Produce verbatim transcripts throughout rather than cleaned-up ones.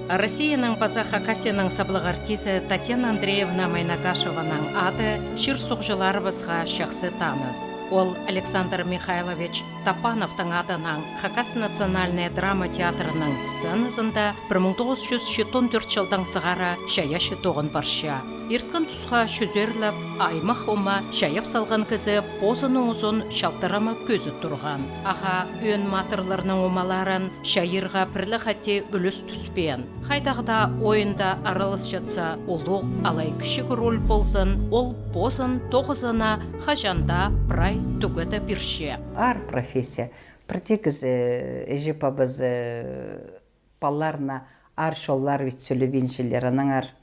Россияның паза Хакасияның саблығ артизі Татьяна Андреевна Майнагашеваның ады чир-суғҷыларыбысха чахсы таныс. Ол Александр Михайлович Топановтың адынаң Хакас национальнай драма театрының сценазында пір муң тоғыс чӱс читон тӧрт чылдаң сығара чайаачы тоғын парча. Ирткен тусха чӱзерлеп, аймах омаа чайап салған кізі позының узун чалтырама кӧзіт турған. Ағаа ӧӧн матырларның омаларын чайирға пір ле хати ӱлӱс тӱспеен. Хайдағ даа ойында араласчатса, улуғ алай кічіг роль ползын, ол позын тоғызына хаҷан даа прай тӱгеде пирче. Аар профессия. Пірдее кізі, іҷе-пабазы палаларына аар чоллар ит сӧлебинчелер, аннаңар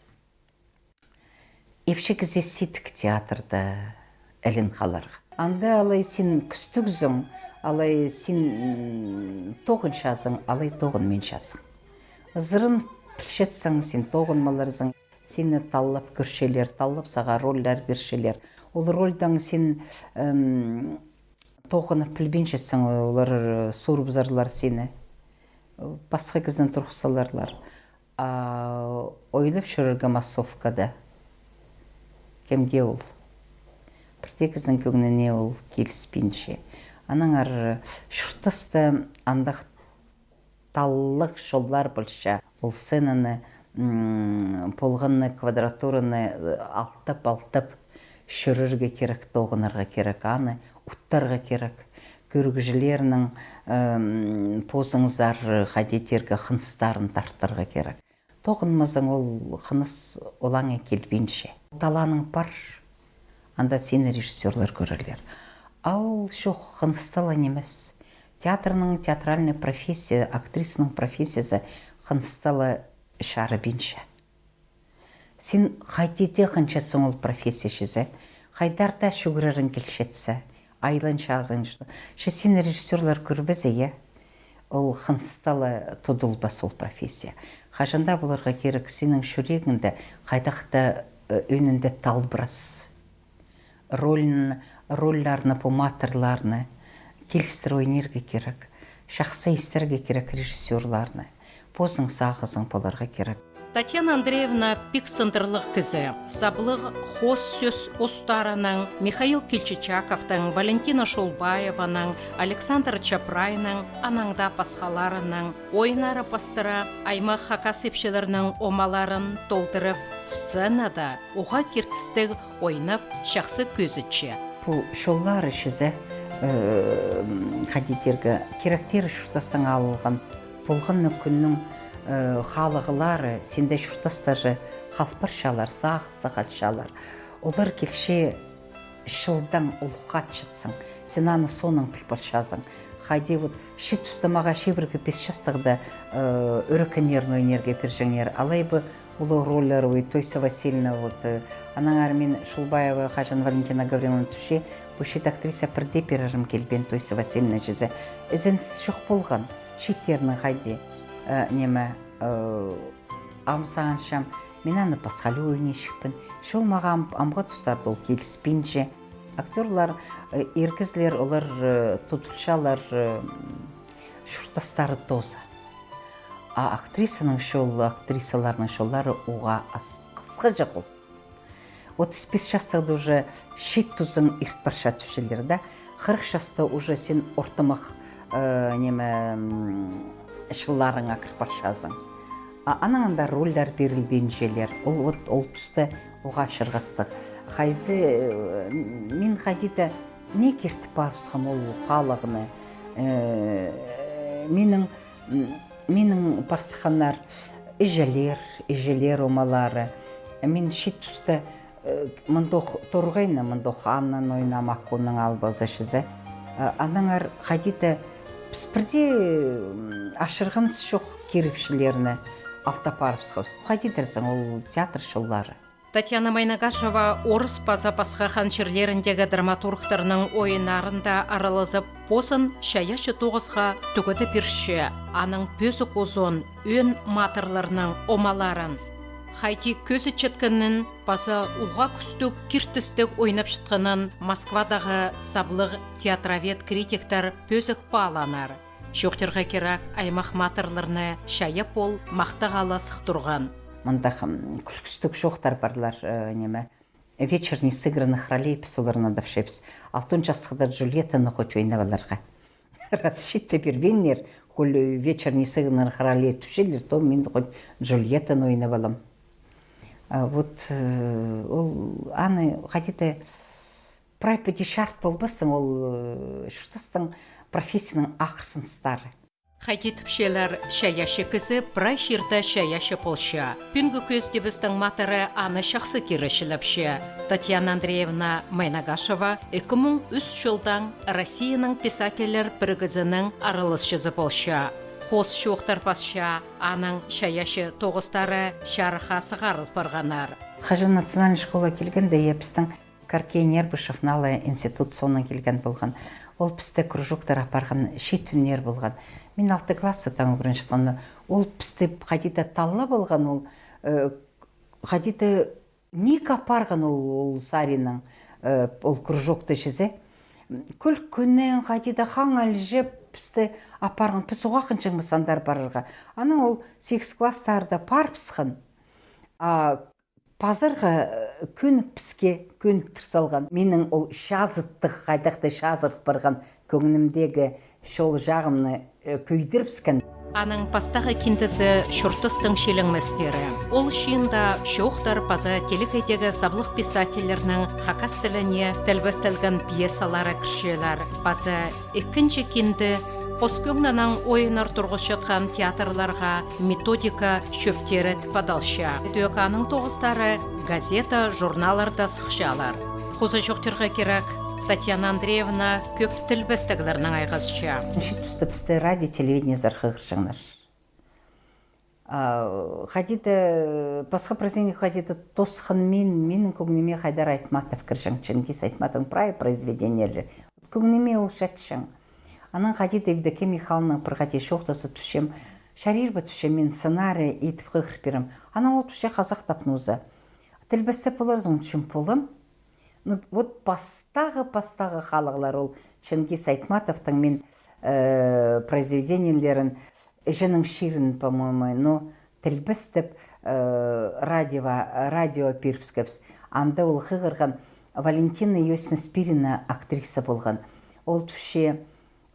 ипчі кізі сидік театрда ілін халарға. Анда алай син кӱстігзің, алай син, м, тоғынчазың, алай тоғынминчазың. Ызырын пілчетсең, син тоғынмаларзың. Сині таллап кӧрчелер, таллап сағаа рольлар пирчелер. Ол рольдаң син, м, тоғынып пілбинчезің, олар, э, сурыбызарлар сині. Пасха кізіні турғыс саларлар. А ойлап чӧрерге массовкада. Кемге ол? Пірдее кізінің кӧңніне ол киліспинче. Аннаңар чуртаста андағ таллығ чоллар полча. Ол сценаны, м, полғанны, квадратураны, э, алтап-алтап чӧрерге кирек, тоғынарға кирек, аны уттарға кирек. Кӧрігҷілернің, м, позыңзар, хайди тирге, хыныстарын тартарға кирек. Тоғынмазаң, ол хыныс олаңа килбинче. Таланың пар, анда сині режиссёрлар кӧрерлер. А ол чох, хыныстала нимес. Театрның, театральный профессия, актрисаның профессиязы хыныстала чарабинча. Син хайди даа хынчатсың ол профессия чізе, хайдар даа чӱгӱрерің килчетсе, айланчазың, что. Че сині режиссёрлар кӧрбезе, я, ол хыныстала тудылбас ол профессия. Хаҷан даа поларға кирек синің чӱрегіңде хайдағ-да, э, ӧӧнінде талбырас. Рольн-, рольларны, пу матырларны килістіре ойнирға кирек, чахсы истерге кирек режиссёрларны. Позың сағызың поларға кирек. Татьяна Андреевна пик сындырлығ кізі. Саблығ хоос сӧс устарының, Михаил Кильчичаковтың, Валентина Шулбаеваның, Александр Чапрайның, анаң даа пасхаларының ойнары пастыра аймах хакас ипчілернің омаларын толдырып, сценада уғаа киртістіг ойнап, чахсы кӧзітче. Пу чоллары чізе, э, хайди тирге, киректері чуртастаң алылған, полған на кӱннің, э, халығлары синде чуртастары хал парчалар, сағыста халчалар. Олар килче чылдаң улуғ хатчатсың, син аны соонаң піл парчазың. Хайди вот чиит туста мағаа чибіргі пис частығда, э, ӱрекеннерін ойнирға пирҷеңнер. Алай ба улуғ рольлар, ой, Тойса Васильевна, вот, э, аннаңар мин Шулбаева, хаҷан Валентина Гавриловна тӱсче, пу чиит актриса пірдее пирерім килбеен, Тойса Васильевна чізе. Ізеніс чох полған, чииттернің хайди, э, ниме, э, ам сағынчам, мин аны пасхали ойнирҷыхпын. Че ол мағаа ам-, амғы тустарда ол киліспинче. Актёрлар, э, ир кізілер, олар, э, тудылчалар, э, чуртастары тооза. А актрисаның чолы, актрисаларның чоллары уғаа ас-, хысхаҷах ол. Отыс пис частығда уже чиит тузың ирт парча тіпчелер даа. Хырых часта уже син ортымах, э, ниме, м, чылларыңа кір парчазың. А анаң анда рольлар пирілбинчелер. Ол вот ол туста уғаа чырғастығ. Хайзы, э, мин хайди-да не киртіп парыбысхам ол халығны. Э, минің, м, минің пар сыхханнар іҷелер, іҷелер омалары. Мин чиит туста, э, мындох Торғайны, мындох Аннаны ойнаам, Акунның албазы чізе. Э, аннаңар хайди-да піс пірдее, м, ачырғаныс чох кирекчілерні алта парыбысхабыс. Хайди тирзің, ол театр чоллары. Татьяна Майнагашева орыс паза пасха хан чирлеріндегі драматургтарның ойыннарында аралазып, позын чайаачы тоғысха тӱгеде пирче, аның пӧзік узун ӧӧн матырларның омаларын. Хайди кӧзітчеткенін паза уғаа кӱстіг киртістіг ойнапчатханын Москвадағы саблығ театровед-критиктер пӧзік паалааннар. Чоохтирға кирек, аймах матырларны чайап ол махтағ ала сых турған. Мындағ, м, кӱлкістіг чоохтар парлар, э, ниме, «Вечер несыгранных ролей» піс оларны адапчабыс. Алтон частығда Джульеттаны хоть ойнап аларға. Раз чиит пирбиннер, коль «Вечер несыгранных ролей» тіпчелер, то мин хоть Джульеттаны ойнап алам. А вот, э, ол аны хайди-да прай піди чарыт полбассың, ол, э, чуртастың профессияның ахырсыныстары. Хайди тіпчелер, чайаачы кізі прай чирде чайаачы полча. Пӱӱнгі кӧзідібістің матыры аны чахсы киречілепче. Татьяна Андреевна Майнагашева ікі муң ӱс чылдаң Россияның писательлер пірігізінің араласчызы полча. Хоос чоохтар пасча, аның чайаачы тоғыстары чарыхха сығарыл парғаннар. Хаҷан национальный школа килгенде, я, пістің Каркей Нербышев налай институт соонаң килген полған. Ол пісті кружоктар апарған чиит тӱннер полған. Мин алты класста таң ӱгренчеткем, но ол пісті хайди-да таллап алған, ол, э, хайди-да ниик апарған ол, ол саринаң, э, ол кружокты чізе. Кӱлкінең хайди-да хаңалҷып пісті апарған. Піс уғаа хынчаңмыс андар парарға. Анаң ол сигіс класстарда парыбысхан. А пазарға, э, кӧнік, піске кӧніктір салған. Минің ол чазыттығ, хайдағ-да чазырт парған кӧңнімдегі чол чағымны, э, кӧйдірібіскен. Аның пастағы киндізі «Чуртастың чиліңместері». Ол чыында чоохтар паза телекейдегі саблығ писательлернің хакас тіліне тілбестелген пьесалары кірчелер. Паза ікінҷі кинді хос кӧңнінең ойыннар турғысчатхан театрларға методика чӧптері тіп адалча. Тӧӧк аның тоғыстары газета, журналларда сыхчалар. Хоза чоохтирға кирек, Татьяна Андреевна кӧп тілбестеглернең айғасча. Чиит туста пісті радио, телевидениезер хығырҷаңнар. А хайди-да пасха произведение хайди-да тосхан, мин, минің кӧңніме Хайдар Айтматов кірҷең, Чингис Айтматовтың прай произведениелері. Кӧңніме ол чатчаң. Анаң хайди-да Евдокия Михайловнанаң пір хати чоохтаза тӱсчем, чарир ба тӱсчем, мин сценарий идіп хығыр пирем. Анаң ол тӱсче хазахтап ноза. Тілбестеп поларзың тӱсчем, полам. Ну, вот пастағы, пастағы халығлар ол Чингис Айтматовтың мин, э, произведениелерін, «Іҷенің чирін», по-моему, ну, тілбестеп, э, радиоға, радиоға пирібіскебіс. Анда ол хығырған Валентина Иосифовна Спирина актриса полған. Ол тӱсче,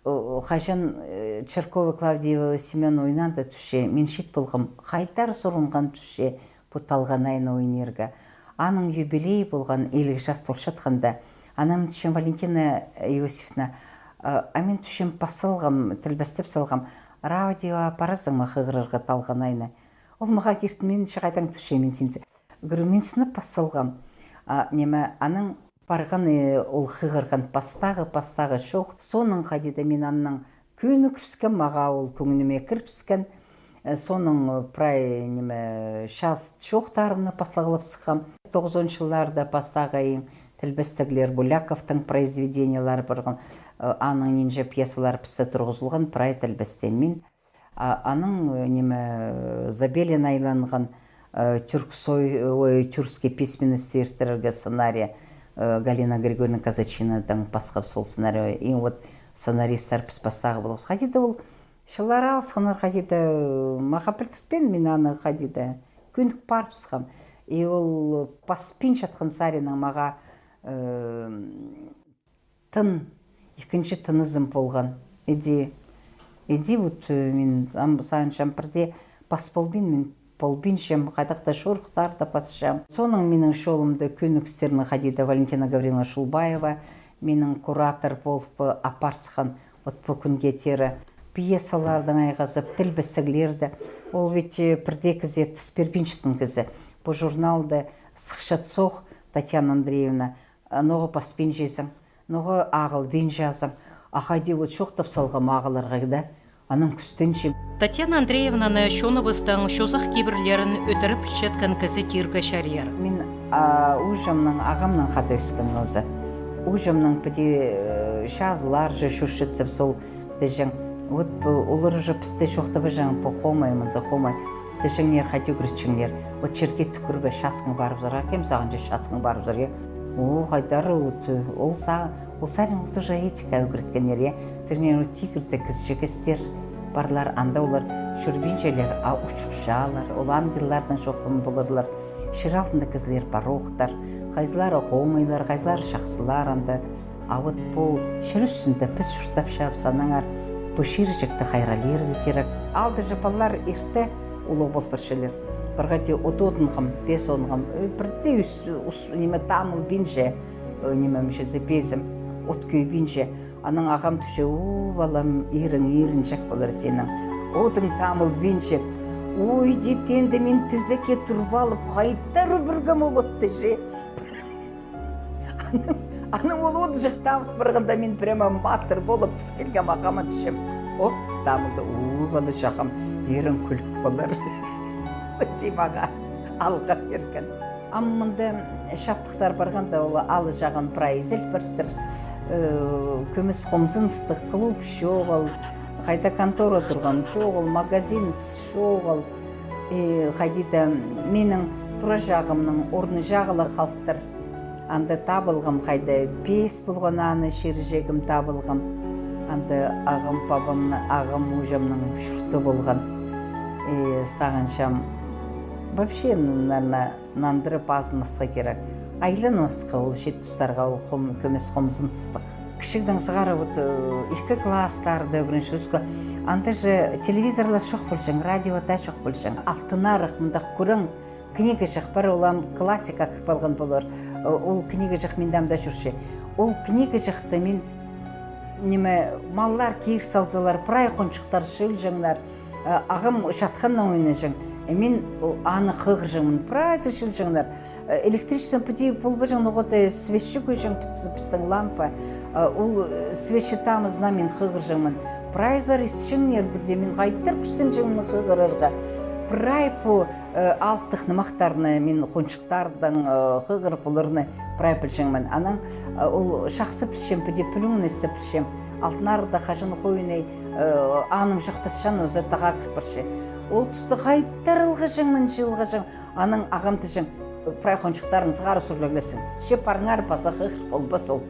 о, хаҷан, э, Чиркова Клавдия Семёновна ойнаанда тӱсче, мин чиит полғам, хайдар сурынған тӱсче пу «Талған айны» ойнирға. Аның юбилейі полған, иліг час толчатханда. Анаң тӱсчем, Валентина Иосифовна, а, а мин тӱсчем, пас салғам, тілбестеп салғам, радиоға парарзың ма хығырарға «Талған айны»? Ол мағаа киртін, мин че хайдаң тӱсчем, мин синзе. Кӧрем, мин сынап пас салғам. А, ниме, анаң парған, э, ол хығырған пастағы, пастағы чоох. Соонаң хайди-да мин аннаң кӧнікпіскем, мағаа ол кӧңніме кірібіскен. Э, соонаң, э, прай, ниме, час чоохтарымны пас салғлап сыххам. Тоғызон чылларда пастағы иң тілбестеглер Буляковтың произведениелері парған, э, аның нинҷе пьесалары пісте турғызылған, прай тілбестеем мин. А, аның, э, ниме, э, Забелин айланған, э, тюрксой, ой, тюркский письменность иртірерге сценарий, э, Галина Григорьевна Казачинадаң пасхабыс ол сценарий. И вот сценаристтер піс пастағы полғабыс. Хайди-да ол чыллар алысханнар, хайди-да, э, мағаа пілдіртпеен, мин аны хайди-да кӧнік парыбысхам. И ол паспинчатхан саринаң мағаа, э, тын, ікінҷі тынызым полған. Іди, іди вот, э, мин ам сағынчам, пірдее пас полбин, мин полбинчам, хайдағ-да чорыхтарда пасчам. Соонаң минің чолымда кӧнік істерні хайди-да Валентина Гавриловна Шулбаева, минің куратор полып, э, апарысхан, вот пу кӱнге теере. Пьесалардаң айғазып, тілбестеглерді. Ол ведь, э, пірдее кізі тіс пирбинчеткен кізі. Пу журналда сыхчатсох, Татьяна Андреевна, а, ноға паспинчазың, ноға ағылбинчазың, а хайди вот чоохтап салғам ағыларға да, анаң кӱстенчем. Татьяна Андреевнаны чоныбыстың чозах кибірлерін ӧтіре пілчеткен кізі тирге чарир. Мин, а, ууҷамнаң, ағамнаң хада ӧскем ноза. Ууҷамнаң піди, э, чазыларҷа чӧрчетсем, сол тіҷең. Вот пу, олар уже пісті чоохтабаҷаң, пу хомай, мынзы хомай. Тіҷеңнер хайди ӱгретчеңнер. Вот чирге тӱкӱрге часхың парыбызарға, кем сағынча часхың парыбызарға. О, хайдар, вот, ол са-, ол саринаң ол тоже этика ӱгреткеннер, я. Тірнең ол тигірде кізҷек істер парлар, анда олар чӧрбинчелер, а учухчалар, ол ангелларның чоохтаан поларлар. Чир алтында кізілер парохтар, хайзылары хомайлар, хайзылары чахсылар анда. А вот пу чир ӱстӱнде піс чуртапчабыс, аннаңар пу чирҷекті хайраллирға кирек. Алды же палалар ирте улуғ пол парчалар. Пір хати от одынғам, пес одынғам, э, пірдее ӱс, ус-, ниме, тамылбинча, э, ниме, мынҷа пезім, от кӧйбинче. Анаң ағам тіпче: «У, палам, ирің ирінҷек полар синің. Одың тамылбинча». «Ой, — теенде, — мин тізеге турып алып, хайдар ӱбіргем ол отты же». Анаң, анаң ол одыҷах тамыл парғанда, мин прямо матыр полып тур килгем, ағама тіпчем: «О, тамылды, у, палаҷағым, ирің кӱлік полар», — тіп, мағаа алға пирген. Ам мында чаптыхсар парғанда, ол алҷағын прай изел партыр. Э, кӧмес хомзыныстығ, клуб чоғыл, хайда контора турған чоғыл, магазин чоғыл. Э, хайди даа минің тураҷағымның орны чағылы халтыр. Анда табылғам, хайда пес полған, аны чирҷегім табылғам. Анда ағам, пабамның, ағам, ууҷамның чурты полған. И сағынчам, вообще, наверное, нандырып азынмасха кирек. Айланмасха ол чиит тустарға, ол хом-, кӧмес хомзыныстығ. Кічігдең сығара, вот, э, ікі класстарда ӱгренчебіс. Анда же телевизорлар чох полҷаң, радио даа чох полҷаң. «Алтын Арығ», мындағ кӱрең книгаҷах пар, ол ам классика кіріп алған полар. Ол книгаҷах минде ам даа чӧрче. Ол книгаҷахта мин, ниме, маллар киир салзалар, прай хонҷыхтар чыылҷаңнар. Ағам чатханнаң ойнаҷаң. Мин аны хығырҷаңмын. Прайзы чыылҷаңнар. Электричество піди полбаҷаң, ноға-да свечи кӧйҷең, піс-, пістің лампа. Ол свечи тамызына мин хығырҷаңмын. Прайзылар исчеңнер, пірдее мин хайдар кӱстенҷеңмін хығырарға. Прай пу Э, алыптығ нымахтарны мин хонҷыхтардаң, э, хығырып, оларны прай пілҷеңмін. Анаң, э, ол чахсы пілчем, піди пӱлӱңнестеп пілчем. Алтын Арығда хаҷан хойнай, э, анымҷох тасчаң, оза тағаа кіріп парча. Ол туста хайдар ылғаҷаңмын, чыылғаҷаң. Анаң ағам тіҷең: «Прай хонҷыхтарны сығара сурлаглапсың. Че парыңар, паза хығыр полбас ол».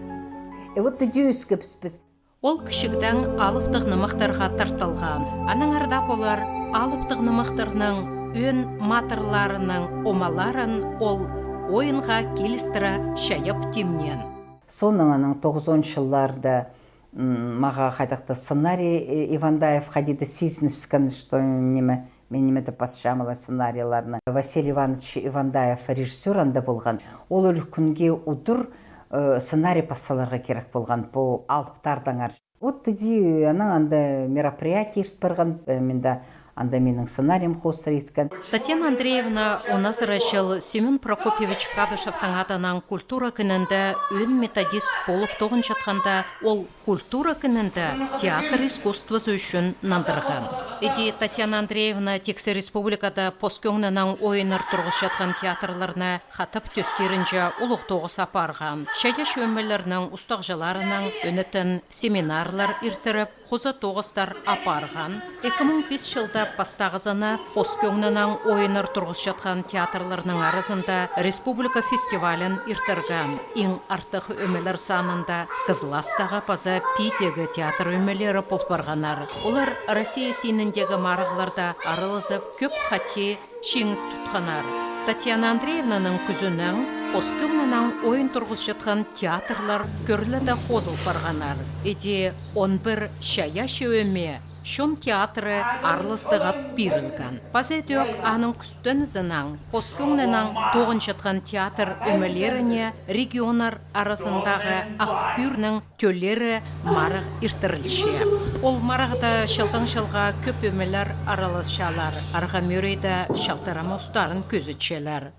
И вот тіҷе ӧскебіс піс. Ол кічігдең алыптығ нымахтарға тартылған. Аннаңар даа полар алыптығ нымахтарның ӧӧн матырларының омаларын ол ойынға килістіре чайап тимнеен. Соонаң анаң тоғызонынҷы чылларда, м, мағаа хайдағ-да сценарий, э, Ивандаев хайди-да сизінібіскен, что ниме, мин ниме-де пасчам ла сценарийлерні. Василий Иванович Ивандаев режиссёр анда полған. Ол ӱлӱкӱнге удур, э, сценарий пас саларға кирек полған пу алыптардаңар. Вот тіди анаң анда мероприятие ирт парған, э, мин даа анда минің сценарийім хоостыра иткен. Татьяна Андреевна он азыра чыл Семён Прокопьевич Кадышевтің адынаң культура кінінде ӧӧн методист полып тоғынчатханда, ол культура кінінде театр искусствозы ӱчӱн нандырған. Іди Татьяна Андреевна тиксі республикада пос кӧңнінең ойыннар турғысчатхан театрларны хатап тӧстирінҷе улуғ тоғыс апарған. Чайаачы ӧмелернің устағҷыларынаң ӧнетін семинарлар иртіріп, хоза тоғыстар апарған. Ікі муң пис чылда пастағызына пос кӧңнінең ойыннар турғысчатхан театрларның аразында республика фестивалін иртірген. Иң артых ӧмелер санында Кызластағы паза Пидегі театр ӧмелері пол парғаннар. Олар Россия синіндегі марығларда аралазып, кӧп хати чиңіс тутханнар. Татьяна Андреевнаның кӱзінең пос кӧңнінең ойын турғысчатхан театрлар кӧріглерде хозыл парғаннар. Іди он пір чайаачы ӧме, чон театры араластығ ат пирілген. Паза ідӧк аның кӱстенізінең пос кӧңнінең тоғынчатхан театр ӧмелеріне регионнар аразындағы «Ах пӱӱрнің тӧллері» марығ иртірілче. Ол марығда чылдаң чылға кӧп ӧмелер араласчалар, арғам ӧрейде чалтырама устарын кӧзітчелер.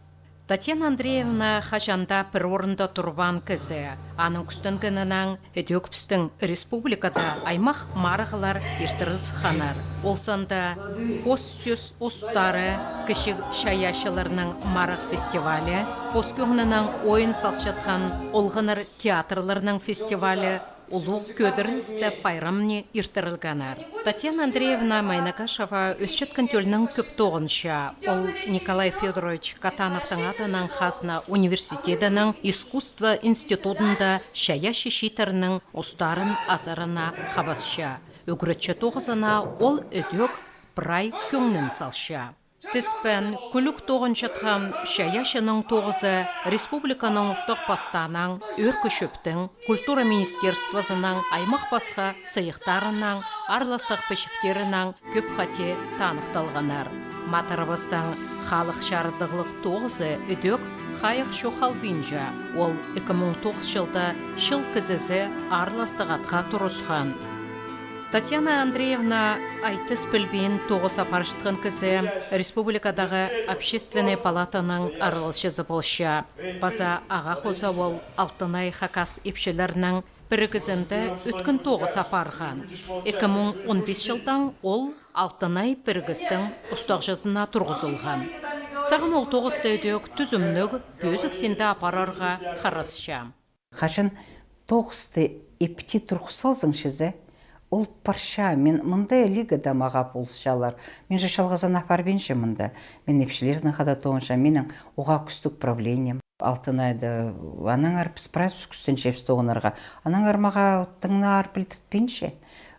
Татьяна Андреевна хаҷан даа пір орында турбаан кізі. Аның кӱстенгенінең ідӧк пістің республикада аймах марығлар иртіріл сыхханнар. Ол санда «Хос сӧс устары» кічіг чайаачыларның марығ фестивалі, пос кӧңнінең ойын салчатхан олғаннар театрларның фестивалі, улуғ кӧдірілісте пайрамны иртірілгеннер. Татьяна Андреевна Майнагашева ӧсчеткен тӧлнең кӧп тоғынча. Ол Николай Фёдорович Катановтың адынаң хазна университедінің искусство институдында чайаачы чииттернің устарын азарына хабасча. Ӱгретчі тоғызына ол ідӧк прай кӧңнін салча. Тіспен кӱлӱк тоғынчатхан чайаачының тоғызы республиканың устағ пастаанаң, ӧӧркі чӧптің, культура министерствозының аймах-пасха сыйыхтарынаң, аарластығ пічіктерінең кӧп хати таныхталғаннар. Матырыбыстың халых чарыдығлығ тоғызы ідӧк хайығ чоохталбинча. Ол ікі муң тоғыс чылда чыл кізізі аарластығ атха турысхан. Татьяна Андреевна айтыс пілбин тоғыс апарчатхан кізі, республикадағы общественный палатаның араласчызы полча. Паза ағаа хоза ол «Алтынай» хакас ипчілерінің пірігізінде ӧткін тоғыс апарған. Ікі муң он пис чылдаң ол «Алтынай» пірігістің устағҷызына турғызылған. Сағам ол тоғыста ідӧк тӱзімніг, пӧзік синде апарарға харасча. Хаҷан тоғысты ипти турғыс салзаң чізе, ол парча. Мин мында лигада мағаа полысчалар. Мин же чалғызына парбинчам мында. Мин ипчілернең хада тоғынчам, минің уғаа кӱстіг правлением. «Алтынайда» анаңар піс прай кӱстенчебіс тоғынарға. Анаңар мағаа тыңнаар пілдіртпинче.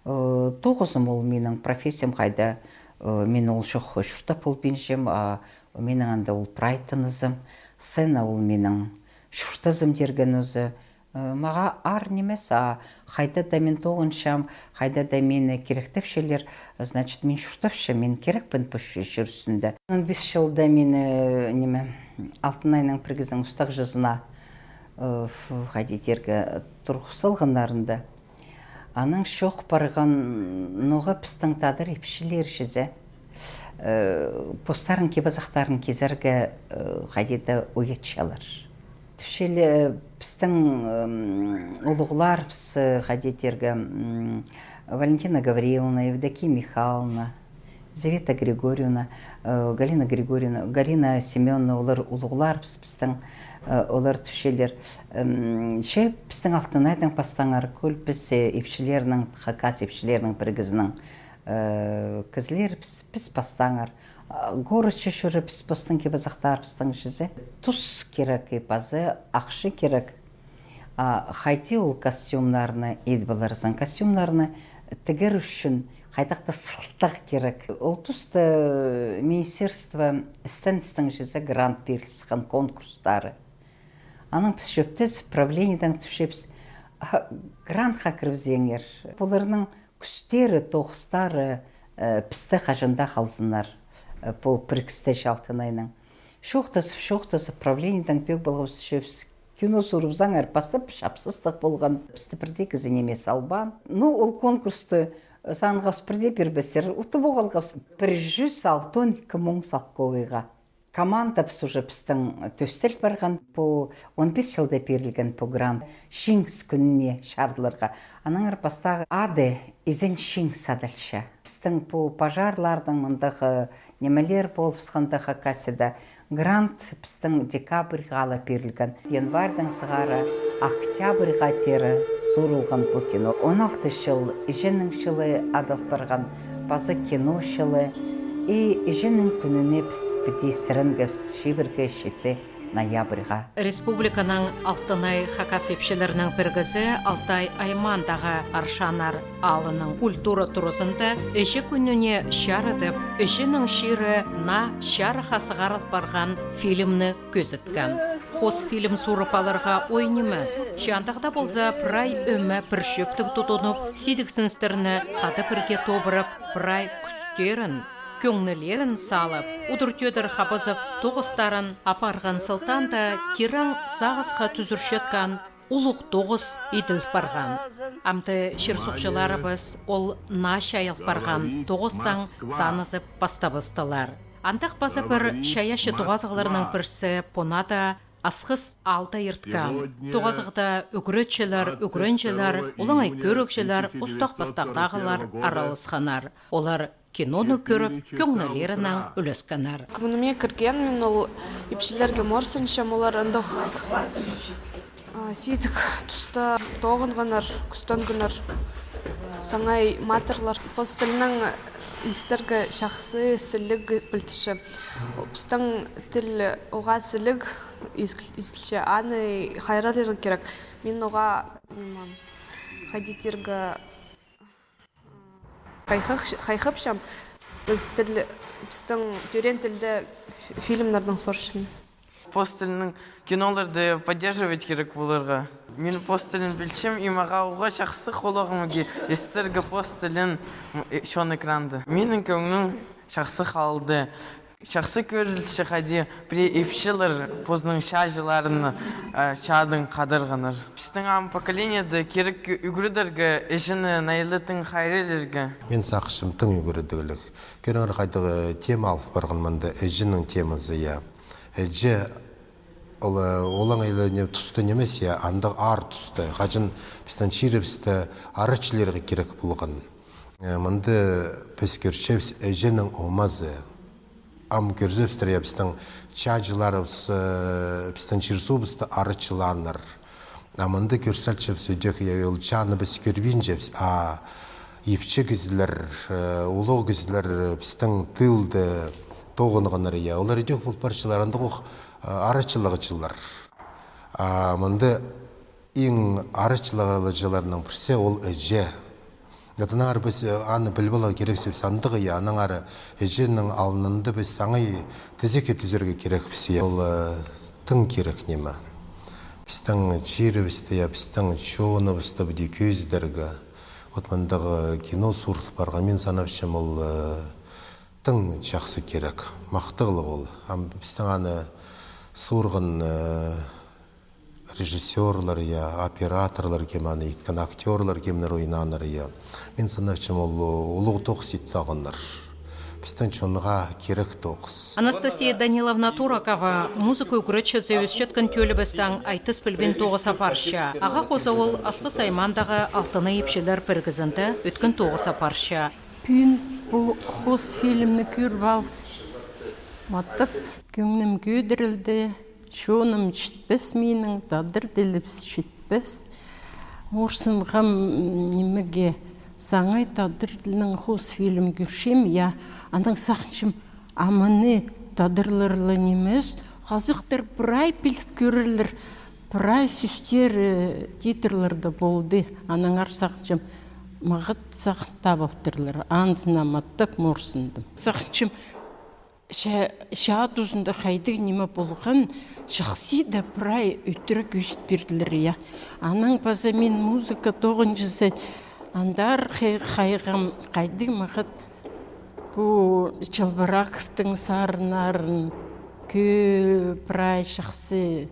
Э, тоғызым ол минің профессиям хайда. Э, мин ол чох чуртап полбинчам, а минің анда ол прай тынызым. Сцена ол минің чуртазым тирген узы. Э, мағаа аар нимес, а хайда да мин тоғынчам, хайда да мині киректепчелер, значит, мин чуртапчам, мин кирекпін пу чир ӱстӱнде. Он пис чылда мині, э, ниме, «Алтынайның» пірігізінің устағҷызына, э, ф-, хайди тирге, турғыс салғаннарында. Анаң чоох парған, ноға пістің тадар ипчілер чізе, э, постарының кип-азахтарын кизерге, э, хайди да уятчалар. Тіпчелер, э, пістің, м, улуғларыбыс, э, хайди тирге, м, Валентина Гавриловна, Евдокия Михайловна, Зевета Григорьевна, э, Галина Григорьевна, Галина Семёновна, олар улуғларыбыс пістің, э, олар тіпчелер. М, че пістің «Алтынайдаң» пастаңар, кӧл піс, э, ипчілернің, хакас ипчілернің пірігізінің, э, кізілер піс, піс пастаңар. А, городча чӧріп, піс постың кип-азахтарыбыстаң чізе. Тус кирек, и паза ахча кирек. А хайди ол костюмнарны идіп аларзың? Костюмнарны тігер ӱчӱн хайдағ-да сылтағ кирек. Ол туста министерство істеністең чізе грант пиріліскен конкурстары. Анаң піс чӧптес правлениедең тіпчебіс, а, грантха кірібізеңер. Пуларның кӱстері, тоғыстары, э, пісте хаҷан даа халзыннар, э, пу пірігісте, че «Алтынайның». Чоохтазып, чоохтазып, правлениедең пӧгіп алғабыс, че піс кино суурыбызаңар, пастап чапсыстығ полған, пісті пір дее кізі ниме салбаан. Ну, ол конкурсты, э, санғабыс, пір дее пирбестер, утып алғабыс. Пір чӱс алтон ікі муң салковайға. Командабыс уже пістің тӧстел парған. Пу он пис чылда пирілген пу грант Чиңіс кӱніне чарыдыларға. Анаңар пастағы ады Изен Чиңіс адалча. Пістің пу пожарларның мындағ нимелер полыбысханда Хакасияда, грант пістің декабрьға ла пирілген. Январьдаң сығара октябрьға теере суурылған пу кино. Он алты чыл Іҷенің чылы адал парған, паза кино чылы. И Іҷенің кӱніне піс піди сіренгебіс чибіргі читі ноябрьға. Республиканың «Алтынай» хакас ипчілерінің пірігізі Алтай аймаандағы Аршаннар аалының культура туразында Іҷе кӱніне чарыдып, Іҷенің чирі наа чарыхха сығарыл парған фильмні кӧзіткен. Хос фильм суурып аларға оой нимес. Че андағ даа полза, прай ӧме пір чӧптіг тудынып, сидіксіністерні хада пірге тобырап, прай кӱстерін, кӧңнілерін салып, удур-тӧдір хабазып, тоғыстарын апарған сылтаанда тирең сағысха тӱзірчеткен улуғ тоғыс иділ парған. Амды чир-суғҷыларыбыс ол наа чайал парған тоғыстаң танызып пастабыстылар. Андағ паза пір чайаачы тоғазығларның пірсі понада Асхыс аалда ирткен. Тоғазығда ӱгретчілер, ӱгренҷілер, олаңай кӧрігҷілер, устағ-пастағдағылар араласханнар. Олар киноны кӧріп, кӧңнілерінең ӱлескеннер. Кӧңніме кірген, мин ол ипчілерге морсынчам, олар андағ А, сидік туста тоғынғаннар, кӱстенгеннер, саңай матырлар. Пос тілнің истерге чахсы, сіліг пілдірче. Пістің тіл уғаа сіліг ис-, истілче, аны хайраллирға кирек. Мин уғаа, ниме, хайди тирге, хайхах-, хайхапчам. Піс тіл, пістің тӧреен тілде ф-, фильмнарның сурчам. Пос тілнің киноларды поддерживать кирек поларға. Мин пос тілін пілчем, и мағаа уғаа чахсы холағым ки истерге пос тілін, м, э, чон экранда. Минің кӧңнім чахсы халды. Чахсы кӧрілче, хайди пірее ипчілер позының чааҷыларын, э, чаадаң хадарғаннар. Пістің ам поколениеде кирек ӱгредерге іҷені, найлатың хайраллирға. Мин сағынчам, тың ӱгредігліг. Кӧріңер, хайдағ, э, тема алып парған мында, іҷенің темазы, я. Іҷе, ол, э, олаң іле не, туста нимес, я, андағ аар туста. Хаҷан пістің чирібісті арачылирға кирек полған. Э, мында піс кӧрчебіс іҷенің омазы. Ам кӧрзебістер, я, пістің чааҷыларыбыс, э, пістің чир-суубысты арачылааннар. А мында кӧр салчабыс ідӧк, я, ол чааны піс кӧрбинчебіс, а ипчі кізілер, э, улуғ кізілер, э, пістің тылда тоғынғаннар, я, олар ідӧк пол парчалар, андағ ох, э, арачылағҷылар. А мында иң арачылағҷыларның пірсі ол іҷе. Вот аннаңар піс, э, аны піліп аларға кирексібіс андағ, я, аннаңар іҷенің алнында піс саңай тізеге тӱзерге кирекпіс, я. Ол, э, тың кирек ниме. Пістің чирібісті, я, пістің чоныбысты піди кӧзідерге. Вот мындағ кино суурыл парған, мин санапчам, ол, э, тың чахсы кирек. Махтағлығ ол. Ам пістің аны суурған, э, режиссёрлар, я, операторлар, кем аны иткен, актёрлар, кемнер ойнааннар, я. Мин санапчам, ол улуғ тоғыс ит салғаннар. Пістің чонға кирек тоғыс. Анастасия Даниловна Туракова музыка ӱгретчізі ӧсчеткен тӧлібістең айтыс пілбин тоғыс апарча. Ағаа хоза ол Асхыс аймаандағы «Алтынай» ипчілер пірігізінде ӧткен тоғыс апарча. Пӱӱн пу хоос фильмні кӧріп ал, маттап, кӧңнім кӧдірілді. Чоным читпес минің, тадар тілібіс читпес. Морсынғам, м, нимеге, саңай тадар тілінең хоос фильм кӧрчем, я, анаң сағынчам, а мыны тадарлар ла нимес, хазахтар прай піліп кӧрерлер, прай сӧстер, э, титрларда полды, аннаңар сағынчам, мағат сағын таап алтырлар, анзына маттап морсындым. Сағынчам, Ча-, чаа тузында хайдағ ниме полған, чахсы даа прай ӧтіре кӧзіт пирділер, я. Анаң паза мин музыка тоғынҷызы андар хай-, хайғам, хайдағ мағат пу Чалбараковтың сарыннарын кӧ-, прай чахсы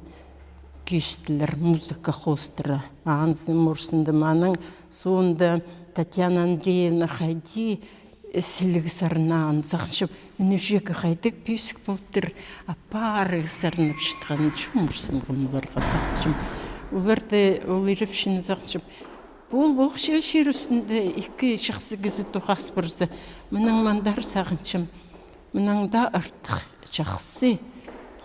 кӧзіттілер музыка хоостыра. Анзы морсындым, анаң соонда Татьяна Андреевна хайди сіліг сарнаан, сағынчам, ӱнӱҷегі хайдағ пӧзік полтыр, апарығ сарнапчатхан, чу морсынғам оларға, сағынчам. Оларды, ол ирепчіні сағынчам. Пу ох чир ӱстӱнде ікі чахсы кізі тоғас парза, мынаң мандар сағынчам. Мынаң даа артых чахсы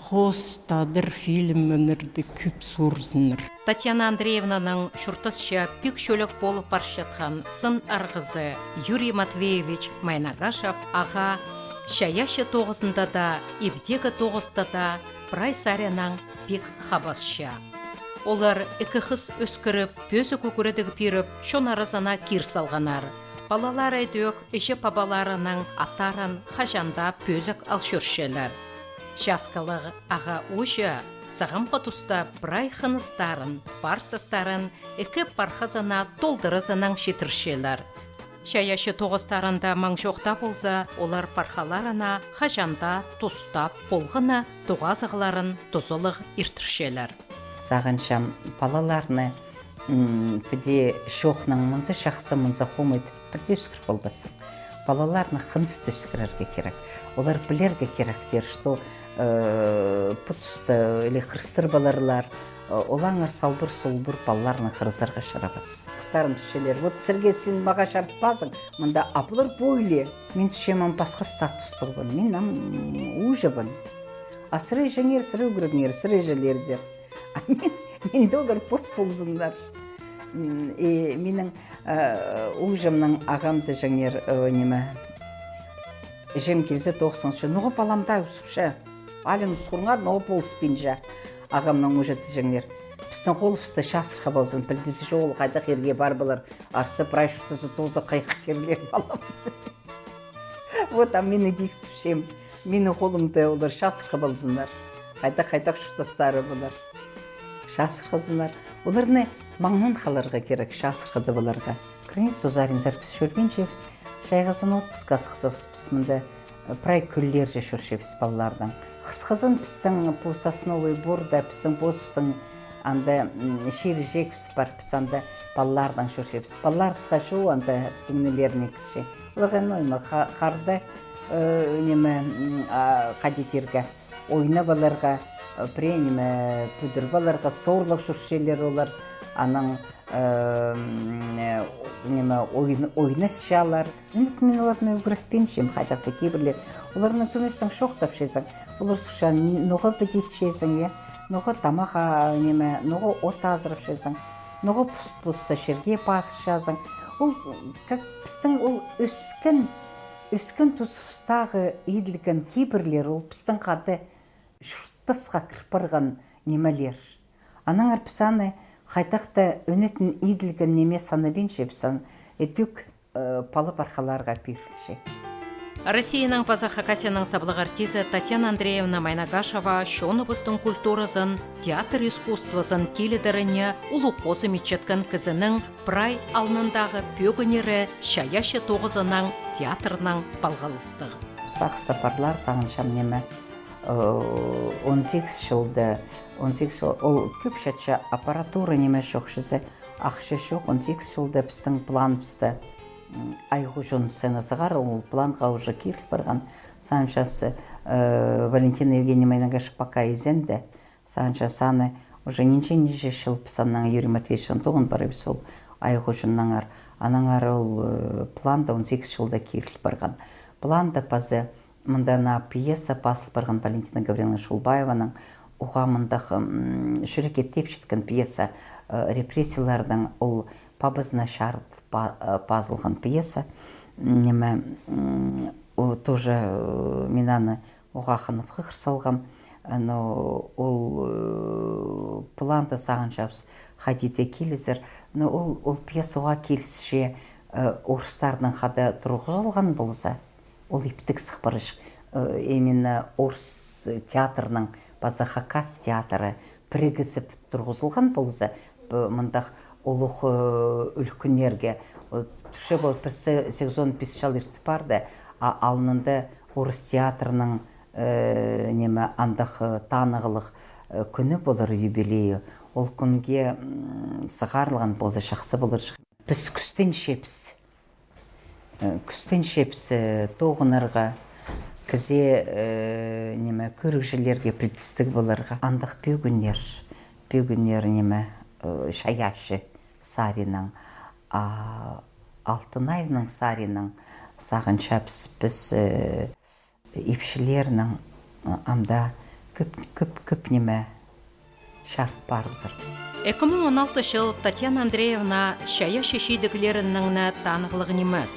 хоос тадар фильмнерні кӧп суурзыннар. Татьяна Андреевнаның чуртасча пик чӧлек полып парчатхан сын арғызы Юрий Матвеевич Майнагашев ағаа чайаачы тоғызында даа, ибдегі тоғыста даа прай саринаң пик хабасча. Олар ікі хыс ӧскіріп, пӧзік ӱгредіг пиріп, чон аразына кир салғаннар. Палалар ідӧк іҷе-пабаларының аттарын хаҷан даа пӧзік ал чӧрчелер. Часкалығ ағаа ууҷа сағамғы туста прай хыныстарын, парсастарын ікі пархазына толдыразынаң читірчелер. Чайаачы тоғыстарында маң чох таа полза, олар пархаларына хаҷан даа тустап, полған на тоғазығларын тузалығ иртірчелер. Сағынчам, палаларны, м, піди чоохнаң мынзы чахсы, мынзы хомай тіп, пірдее ӧскір полбассың. Палаларны хыныстығ ӧскірерге кирек. Олар пілерге киректер, что, э, пу туста іле хырыстар поларлар, э, олаңар салбыр-сулбыр палаларны хырызарға чарабас. Хыстарым тіпчелер: вот, Сергей, син мағаа чарытпазың, мында абылар пу іле. Мин тіпчем, ам пасха статустығбын, мин ам ууҷабын. А сірер иҷеңер, сірер ӱгредіңер, сірер иҷелерзер. А мин Минде олар пос ползыннар. М, и минің, э, ууҷамның ағам тіҷеңнер, э, ниме, іҷем килзе, тоғысхан чох, ноға паламда узухча. Алин узухханнар, ноға полыспинча. Ағамның ууҷа тіҷеңнер. Пістің холыбыста чазырхап алзын, пілдізі чоғыл, хайдағ ирге пар полар. Арса прай чуртазы тооза хайхтирлер, палам. Вот, а мині тик тіпчем. Минің холымда олар чазырхап алзыннар. Хайдағ, хайдағ чуртастары полар. Чазырхазыннар. Оларны маңнанып халарға кирек, чазырхадып аларға. Граница узаринзар піс чӧрбинчебіс. Чайғызын отпускха сыхсабыс піс мында, э, прай кӱннерҷе чӧрчебіс палалардаң. Хысхызын пістің пу Сосновый Борда, пістің позыбыстың анда, м, чир-чиегібіс пар, піс анда палалардаң чӧрчебіс. Палаларыбысха чоо анда тӱңнілеріне кірче. Оларға, ну, ниме, ха-, харда, э, ниме, м, а, хайди тирге, ойнап аларға, э, пірее ниме, пӱдіріп аларға, соорлығ чӧрчелер олар, анаң, э, м, э, ниме, ойн-, ойнасчалар. Ниме, мин оларны ӱгретпинчем, хайдағ-да кибірлер. Оларның кӧместең чоохтапчазың. Олар сурча, ноға піди итчезің, я? Ноға тамах, а, ниме, ноға от азырапчазың? Ноға пус-, пусса чирге пазырчазың? Ол, как, пістің ол ӧскен, ӧскен тузыбыстағы иділген кибірлер, ол пістің хада чуртасха кір парған нимелер. Аннаңар піс аны хайдағ-да ӧнетін иділген ниме санабинчебіс, аны ідӧк, э, пала-пархаларға пирілче. Россияның паза Хакасияның саблығ артизі Татьяна Андреевна Майнагашева чоныбыстың культуразын, театр искусствозын тилідеріне улуғ хозым итчеткен кізінің прай алнындағы пӧгіннері чайаачы тоғызынаң театрнаң палғалыстығ. Сағыста парлар, сағынчам, ниме, э, он сигіс чылда, он сигіс чыл, ол кӧп чатча аппаратура ниме чох чізе, ахча чох, он сигіс чылда пістің планыбыста, м, Ай Хуҷун сцена сығар, ол планға уже киріл парған. Сағынчам, э, Валентина Евгеньевна Майнагашева пока изенде, сағынчам, саны уже нинҷе-нинҷе чыл піс аннаң Юрий Матвеевичтең тоғын парыбыс ол Ай Хуҷуннаңар. Аннаңар ол, э, планда он сигіс чылда киріл парған. Планда паза мында наа пьеса пазыл парған Валентина Гавриловна Шулбаеваның, уғаа мындағ, м, чӱрекке тепчеткен пьеса, э, репрессияларның ол пабазына чарыт па-, э, пазылған пьеса. Ниме, м, о, тоже, э, мин аны уғаа хынып хығыр салғам. Но ол, э, планда, сағынчабыс, хайди дее килізер. Но ол, ол пьеса уғаа килісче, э, орыстарның хада турғызылған полза, ол иптіг сых парчых. Э, именно орыс театрның паза хакас театры пірігізіп турғызылған полза, п-, мындағ улуғ, э, ӱлӱкӱннерге, э, тӱрче пол пір се-, сегізон пис чыл иртіп парды, а алнында орыс театрның, э, ниме, андағ, э, танығлығ, э, кӱні полар, юбилейі. Ол кӱнге, м, сығарылған полза, чахсы поларҷых. Піс кӱстенчебіс. Э, кӱстенчебіс, э, тоғынарға, кізее, э, ниме, кӧрігҷілерге пілдістіг поларға. Андағ пӧгіннер, пӧгіннер, ниме, э, чайаачы саринаң, а Алтын Айның саринаң, сағынчабыс, піс, э, ипчілернең, э, ам даа кӧп, кӧп, кӧп ниме чарыт парыбызарбыс. Ікі муң он алтынҷы чыл Татьяна Андреевна чайаачы чидіглерінең не таныхтығ нимес.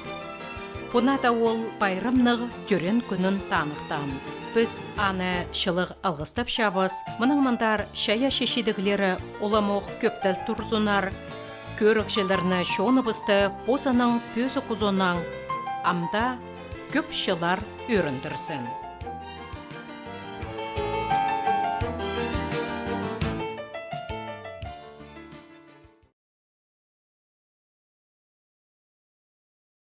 Пу наада ол пайрамнығ тӧреен кӱнін таныхтаан. Піс аны чылығ алғыстапчабыс. Мынаң мындар чайаачы чидіглері уламох кӧптел турзыннар. Кӧрігҷілерні чоныбысты позының пӧзік узунаң ам даа кӧп чыллар ӧріндірзін.